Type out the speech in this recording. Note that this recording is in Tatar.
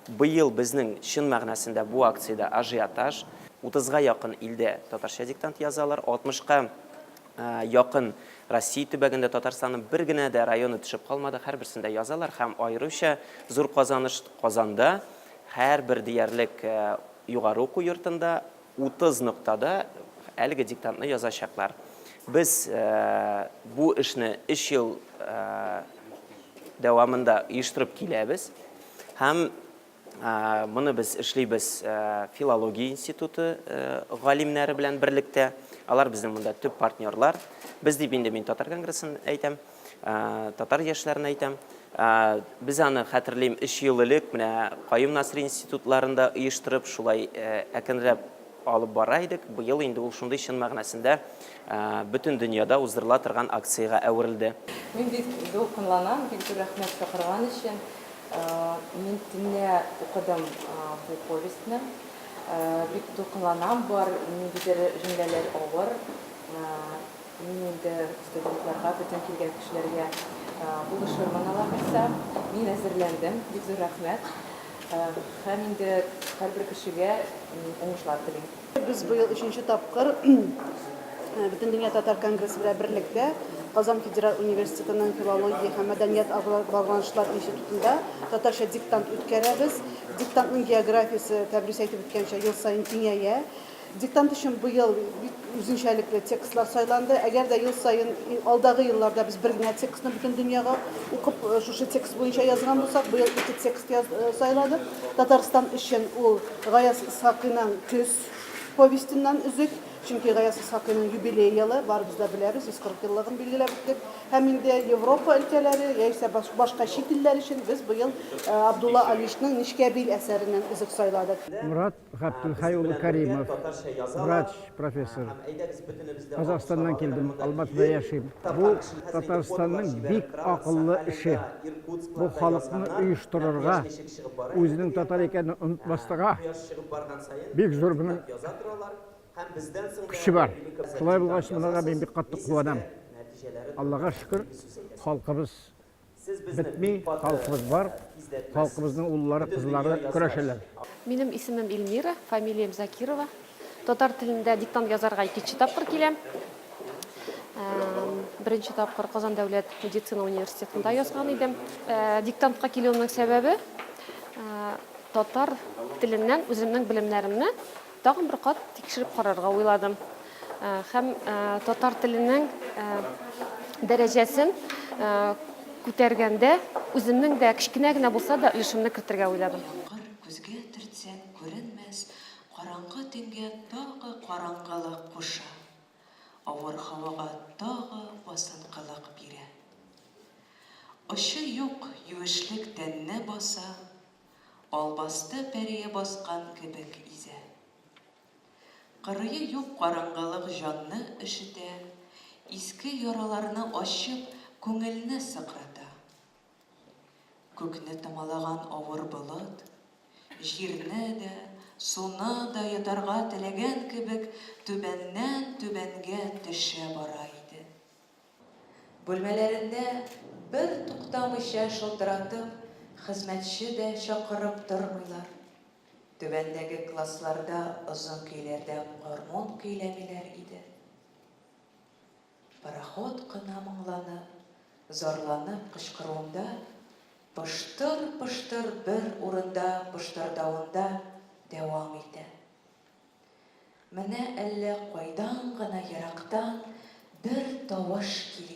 Быел безнең чын мәгънәсендә бу акциядә ажиотаж. Утызга якын илдә татарча диктант язалар, алтмышка якын Россия төбәгендә Татарстанның бер генә дә районы төшеп калмады, һәрберсендә язалар һәм аеруча зур казаныш Казанда һәрбер диярлек югары уку йортында 30 ноктада әлеге диктантны язачаклар. Без бу эшне өч ел дәвамында оештырып киләбез һәм моны без эшлибез филология институты галимнәре белән берлектә. Алар безнең монда төп партнерлар. Без дип инде мин Татар конгрессын әйтәм, татар яшьләрен әйтәм. Без аны хәтерлим, өч ел элек менә Каюм Насыйри институтларында оештырып, шулай әкренләп алып бара идек. Быел инде ул шундый чын мәгънәсендә бөтен дөньяда уздырыла торган акциягә әверелде. Мин бик дулкынланам, бик зур рәхмәт чакырган өчен. Мин төнлә укыдым бу повестьны. Бик дулкынланам, бар ниндидер җөмләләр авыр. Мин инде студентларга, бөтен килгән кешеләргә булышырмын, Алла бирса. Мин әзерләндем, бик зур рәхмәт. Һәм инде һәрбер кешегә уңышлар телим. Без быел өченче тапкыр Бөтендөнья татар конгрессы белән берлектә Казан федераль университетының филология һәм мәдәният багланышлар институтында татарча диктант үткәрәбез. Диктантның географиясе, Тәбрис әйтеп үткәнчә, ел саен киңәя. Диктант өчен быел бик үзенчәлекле текстлар сайланды. Әгәр дә ел саен алдагы елларда без бер генә текстны бөтен дөньяга укып, шушы текст буенча язган булсак, быел ике текст сайладык. Татарстан өчен ул Гаяз Исхакыйның Көз повестеннан өзек, чөнки Гаяз Исхакыйның юбилей елы, барыбыз да беләбез, 140 еллыгын билгеләп үттек. Һәм инде Европа өлкәләре яисә башка чит илләр өчен без быел Абдулла Алишның Нечкәбил әсәреннән өзек сайладык. Морат Габделхәй улы Каримов, врач, профессор. Казахстаннан килдем, Алматыда яшим. Бу Татарстанның бик акыллы эше. Бу халыкны оештырырга, үзенең татар икәнен онытмаслыга бик зур моның көче бар. Шулай булгач, монарга мин бик каты куанам. Аллага шөкер, халкыбыз Бетми, халкыбыз бар, халкыбызның уллары, кызлары көрәшәләр. Минем исемем Эльмира, фамилиям Закирова. Татар телендә диктант язарга икенче тапкыр киләм. Беренче тапкыр Казан дәүләт медицина университетында язган идем. Диктантка килүемнең сәбәбе, татар теленнән үземнең белемнәремне Тагын бер кат тикшереп карарга уйладым. Һәм татар теленең дәрәҗәсен күтәргәндә үземнең дә кечкенә генә булса да өлешемне кертергә уйладым. Яңгыр күзгә төртсәң күренмәс караңгы төнгә тагы караңгылык куша, авыр һавага тагы басынкылык бирә. Очы юк юешлек тәнне баса, Албасты пәрие баскан кебек изә. Кырые юк караңгылык җанны өшетә, иске яраларны ачып, күңелне сыкрата. Күкне томалаган авыр болыт, җирне дә, суны да йотарга теләгән кебек түбәннән түбәнгә төшә бара иде. Бүлмәләрендә бер туктамыйча шылтыратып, хезмәтче дә чакырып тормыйлар. Түбәндәге классларда озын көйләрдә гармун көйләмиләр иде. Пароход кына моңланып, зарланып кычкыруында, пыштыр-пыштыр бер урында пыштырдавында дәвам итә. Менә әллә кайдан гына ерактан бер тавыш килә.